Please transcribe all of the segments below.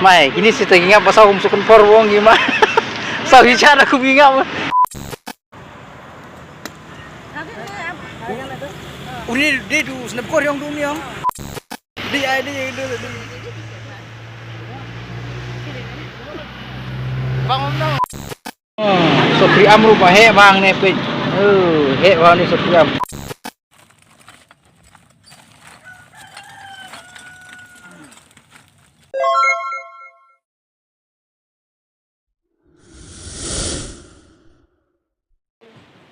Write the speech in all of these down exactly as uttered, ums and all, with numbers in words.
Mai, kine shi tang ngi ngap ba saw kum suk por wong ngi ma. Saw hi cha da kum ngi ngap. Uni dei du snap kor yong du mi yong. Dei ai dei dei dei. Bang om no. Oh, sopri am ruh ba heh bang ne peit. Oh, heh bang ne sopri am.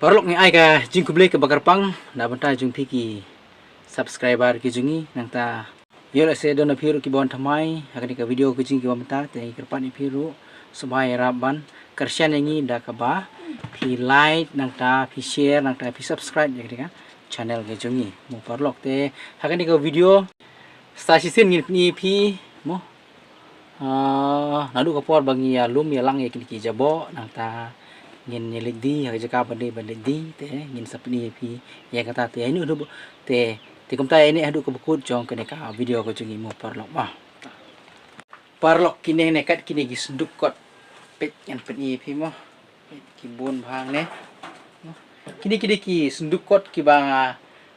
Paralok ngi ai ka jingkhublei kaba kyrpang na bynta jong phi ki subscriber ki jong ngi nangta. Ïoh lehse don na phi ruh ki ban thymmai ha kane ka video ka jong ngi kaba mynta te ngi kyrpad ïa phi ruh sngewbha ïarap ban kyrshan ïa ngi da kaba phi like nangta phi share nangta phi subscribe ïa kane ka channel ka jong ngi mo paralok te ha kane ka video. Sa shisien ngin pyni ïa phi mo. Ah, naduh ka por ba ngi ïa lum ïa lang ïa kine ki jaboh nangta ngin ïa leit die ha ka jaka ban dei ban leit die te ngin sa pyni ïa phi ïa kata te ïa inu te te kumta ïa ine haduh ka bakut jong kane ka video ka jong ngi mo paralok mo. Paralok kine ne kat kine ki sanduk kot peit ngan pyni ïa phi mo. Ki bun bha hangne. Kine kine ki sanduk kot kiba nga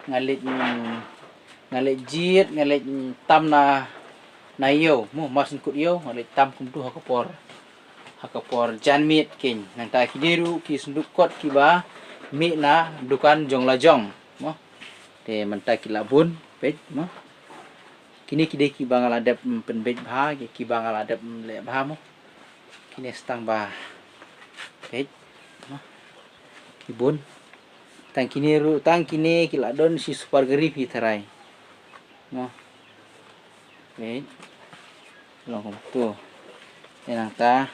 nga leit nga leit jied nga leit tam na na ïew mo mas kut ïew nga leit tam kumtu ha ka por ha ka por janmiet keiñ nangta kine ruh ki sanduk kot kiba mih na dukan jong la jong mo. Te mynta ki la bun peit mo. Kine ki dei kiba nga la dep pynbeit bha kiba nga la dep leh bha mo. Kine stang ba peit mo. Ki bun. Tang kine ruh tang kine ki la don shi super gari phi tharai. Mo. Peit. Long kumtu. Te nangta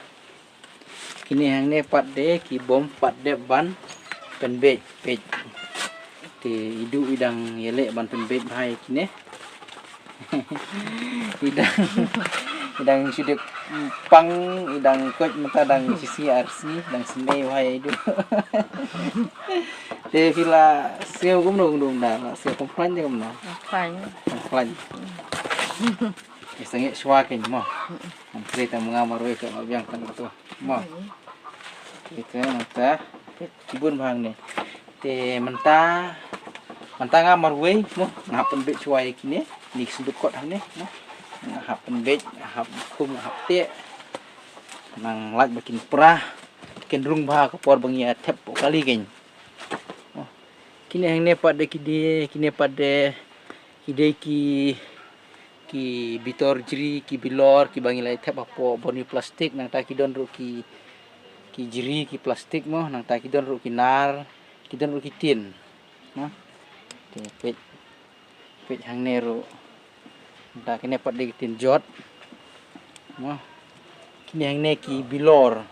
kine hangne pat de ki bym pat dep ban pynbeit peit. Te i duh i dang ïaleh ban pynbeit bha ïa kine. I dang i dang shu dep pang i dang koit mynta dang shi sngi ar sngi dang sngewbha ïa i duh. Te phi la sngew kumno kumno na la sngew complain te kumno? Complain. Complain. Ïa sangeh shuwa keiñ mo. Ngan trei tang ma nga marwei ka la biang tang to mo. Ito nangta ki bun bha hangne. Te mynta mynta nga marwei mo nga hap pynbeit shuwa ïa kine. Kine ki sanduk kot hangne mo. Nga hap pynbeit nga hap khum nga hap teh. Nang lait ba kin pra kin rung bha ka por ba ngi ïa thep kali keiñ. Mo. Kine hangne pat de ki dei kine pat de ki dei ki ki bitor jri ki bilor kiba ngi la thep hapoh bor ni plastik nangta ki don ruh ki ki jri ki plastik mo nangta ki don ruh ki nar ki don ruh ki tin mo. Te peit peit hangne ruh nangta kine pat de ki tin jot mo. Kine hangne ki bilor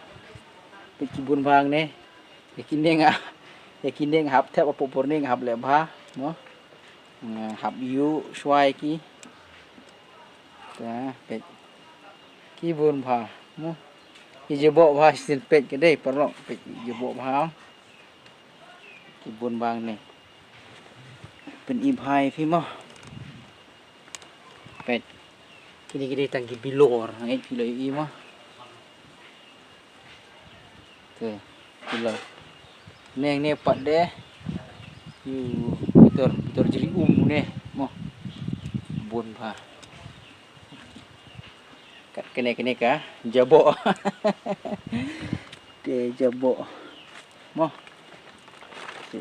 peit ki bun bha hangne. Ïa kine nga ïa kine nga hap thep hapoh bor ni nga hap leh bha mo. Nga hap ïuh shuwa ïa ki. Ta peit ki bun bha mo. Ki jaboh bha shisien peit ka dei paralok peit ki jaboh bha. Ki bun bha hangne. Pyni bha ïa phi mo. Peit kine ki dei tang ki bilor hangne phi la ïohi mo. Te phi la ne ne pat de. Ïa bitor bitor jri um ne mo. Bun bha. Kat kane kane ka jaboh. Te jaboh mo. Te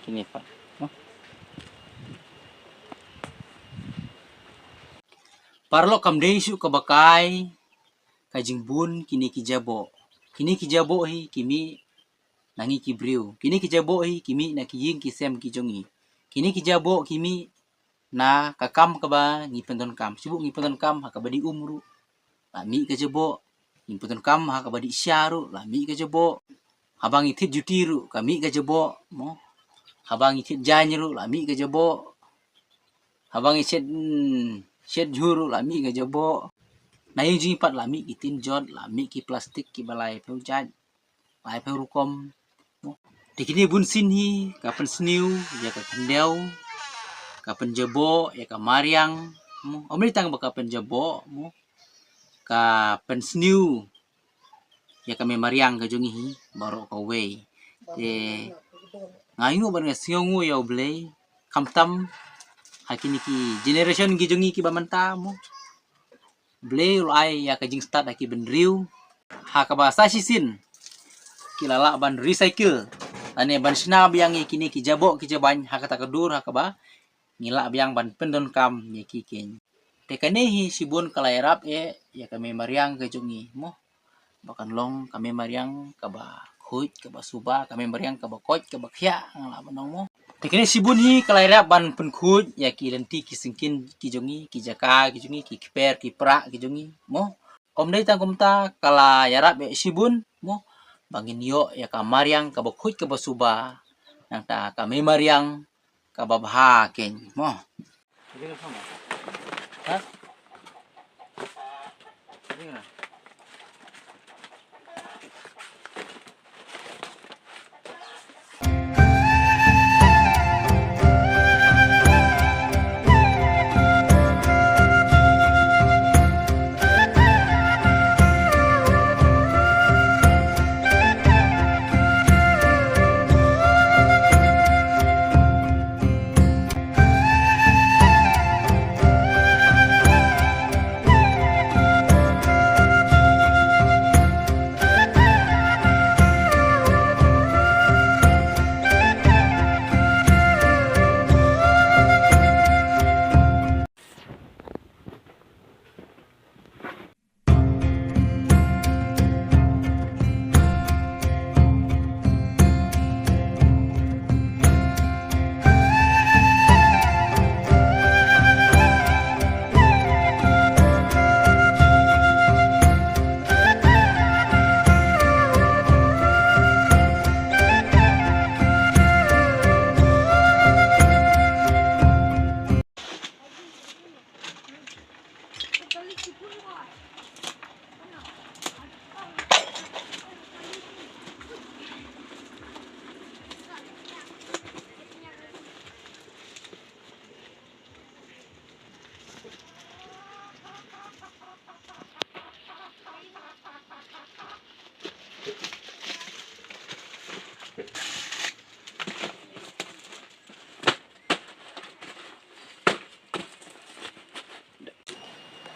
kine pat mo. Paralok kam dei shuh kaba kai ka jingbun kine ki jaboh. Kine ki jaboh hi ki mih na ngi ki briew. Kine ki jaboh hi ki mih na ki ïing ki sem ki jong ngi. Kine ki jaboh ki mih na ka kam kaba ngi pyndonkam. Shu ngi pyndonkam ha kaba dei um ruh. La mih ka jaboh. Ngi pyndonkam ha kaba dei sha ruh la mih ka jaboh. Haba ngi thied juti ruh ka mih ka jaboh mo. Haba ngi thied jaiñ ruh la mih ka jaboh. Haba ngi shet shet jhur ruh la mih ka jaboh. Na ïing jong ngi pat la mih ki tin jot la mih ki plastik kiba lai phew jait. Lai phew rukom. Te kine bun sien hi ka pynsniew ïa ka khyndew ka pynjaboh ïa ka mariang. Mo ym dei tang ba ka pynjaboh mo. ka pynsniew ïa ka mei mariang ka jong ngi hi baroh kawei. Te nga ïoh ban nga sngewnguh ïa U Blei, khamtam ha kine ki generation ki jong ngi kiba mynta mo. Blei u la ai ïa ka jingstad ha ki bynriew ha kaba sa shisien ki la lah ban recycle lane ban shna biang ïa kine ki jaboh ki jabain ha kata ka dur ha kaba ngi lah biang ban pyndonkam ïa ki keiñ. Te kane hi shibun ka la ïarap eh ïa ka mei mariang ka jong ngi mo. Ba kan long ka mei mariang kaba khuid, kaba suba, ka mei mariang kaba koit, kaba khiah, nga lah ban ong mo. Te kane shibun hi ka la ïarap ban pynkhuid ïa ki lynti ki syngkien ki jong ngi, ki jaka ki jong ngi, ki kper ki prah ki jong ngi mo. Ym dei tang kumta, ka la ïarap eh shibun mo, ba ngin ïoh ïa ka mariang kaba khuid kaba suba, nangta ka mei mariang kaba bha keiñ mo. Ha?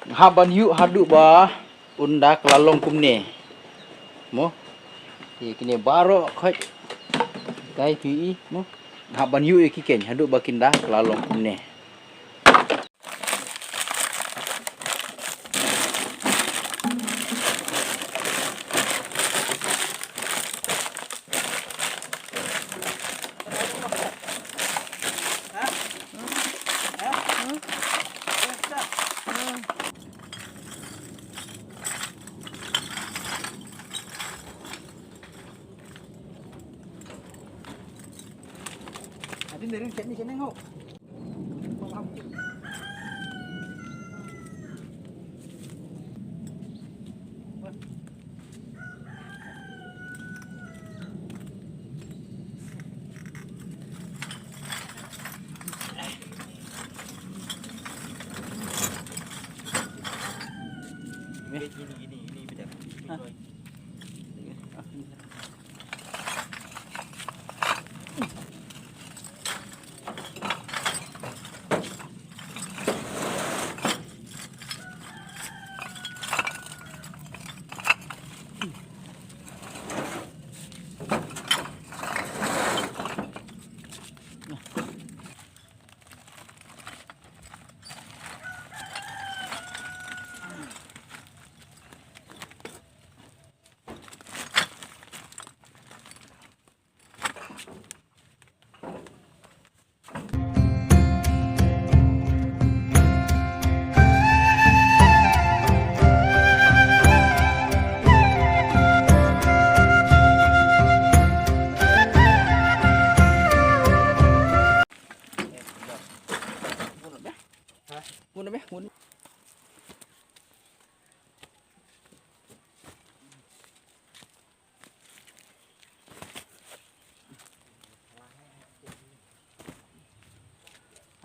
Nga hap ban ïuh haduh ba un da kylla long kumne. Mo. Te kine baroh khoit. Kai phi i mo. Nga hap ban ïuh ïa ki keiñ haduh ba kin da kylla long kumne.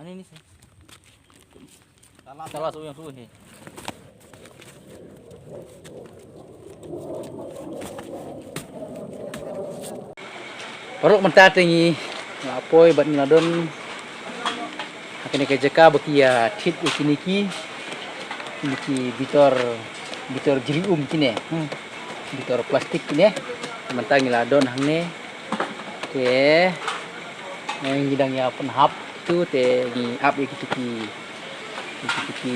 Ani ni sih. Salah, salah, suruh yang suruh ni. Paralok, mynta te ngi la poi bad ngi la don ha kane ka jaka ba ki ïa thied ïa kine ki, kine ki bitor, bitor jri um kine. Hmm. Bitor plastik kine. Mynta ngi la don hangne. Te, eh, ngi dang ïa pynhap tu te ngi ap ïa kitu ki, ïa kitu ki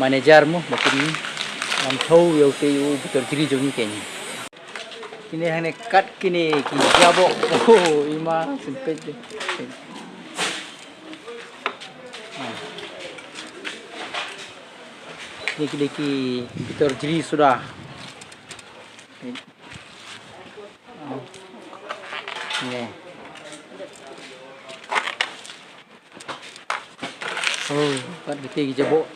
manager mo, ba kin wan thaw ïa u te u bitor jri jong ngi kein. Kine hangne kat kine ki jaboh. Oh, ima sempit de. Ah. Ni kine ki bitor jri suda. Ni. Oh, kat kine ki jaboh.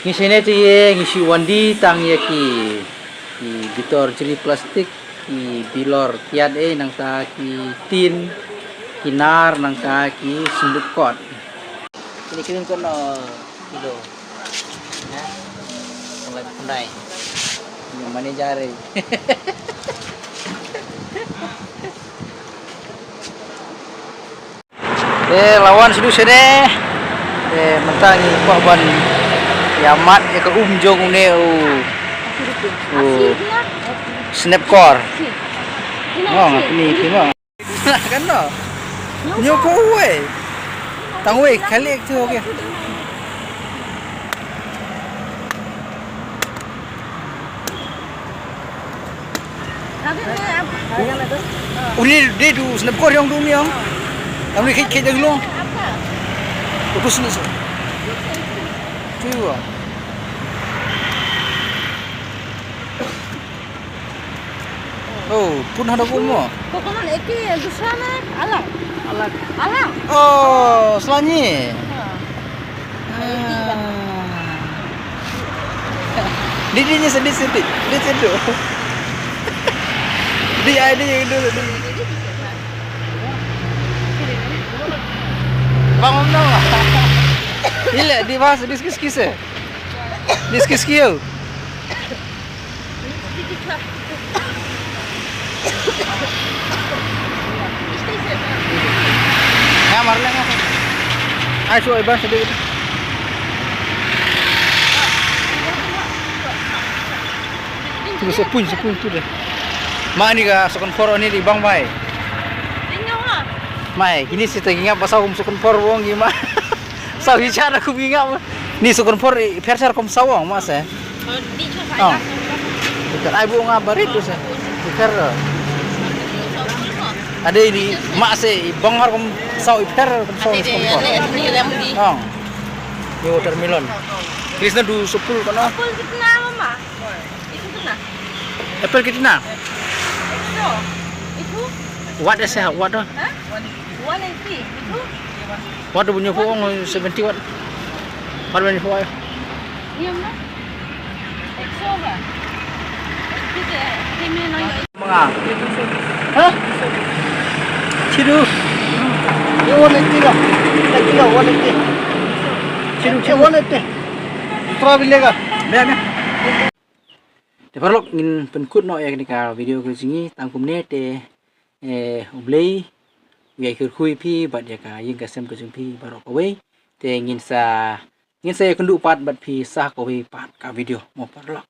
Ngi shane te ye, ngi shu wan die tang ïa ki, ki bitor jri plastik, ki bilor kiad, eh, nangta ki tin, ki nar, nangta ki synduk kot. Kine kine kot no kilo. Ya. Kong lai kong dai. Ni manager, eh. Eh, la wan shuh shane. Eh, mynta ngi kwah ban ïa mad ïa ka um jong une u, u, snepkor. Ngong, ni, ni, ngong. Kan no? Nyo po wei. Tang wei, kali ek tu, okay. Uni de du snepkor ïong du mi ïong. Uni khit khit dang long. Utus ni se. Tu wa. Oh, pun hada ko mo. Coconut ek hi, dusra na alag. Alag. Alag. Oh, slangi. Ha. Ah. Di, di, ni sedih, sedih. Di situ. Di, ai, di, di, di. Bang, bang, bang. Ile, di bahas, di skis, skis, eh. Di skis, skis. Nga mar leng nga. Ai, shu ai ban sedih. Tu sa pun, sa pun tu deh. Ma ni ka second floor ni di bang bai. Mai, kini si ta ngi ngap ba saw kum second floor wong ngi ma. Saw hi char kum ngi ngap. Ni second floor i pher char kum saw wong ma se. Oh. Ai bu nga barit tu se. I pher. Ade ni ma se i bang har kum saw i pher kum saw second floor. Oh. Ni watermelon. Krisna du sepul kana. Apple kitna, mama? Itu kena. Apple kitna? Itu. Itu. What is it? What? Hah? One eighty. Itu. What do you want? Seventy what? What do you want? Iya, mah. Ekso ba? Itu deh. Ini nang. Manga. Ha? Chidu. Ye one eighty la. Kilo one eighty. Chidu, chidu. One eighty. Dusra bhi lega. Be, be. Te paralok, ngin pynkut noh ïa kane ka video ka jong ngi tang kumne te, eh, U Blei u ïai kyrkhu ïa phi bad ïa ka ïing ka sem ka jong phi baroh kawei. Te ngin sa, ngin sa ïakynduh pat bad phi sa kawei pat ka video mo paralok.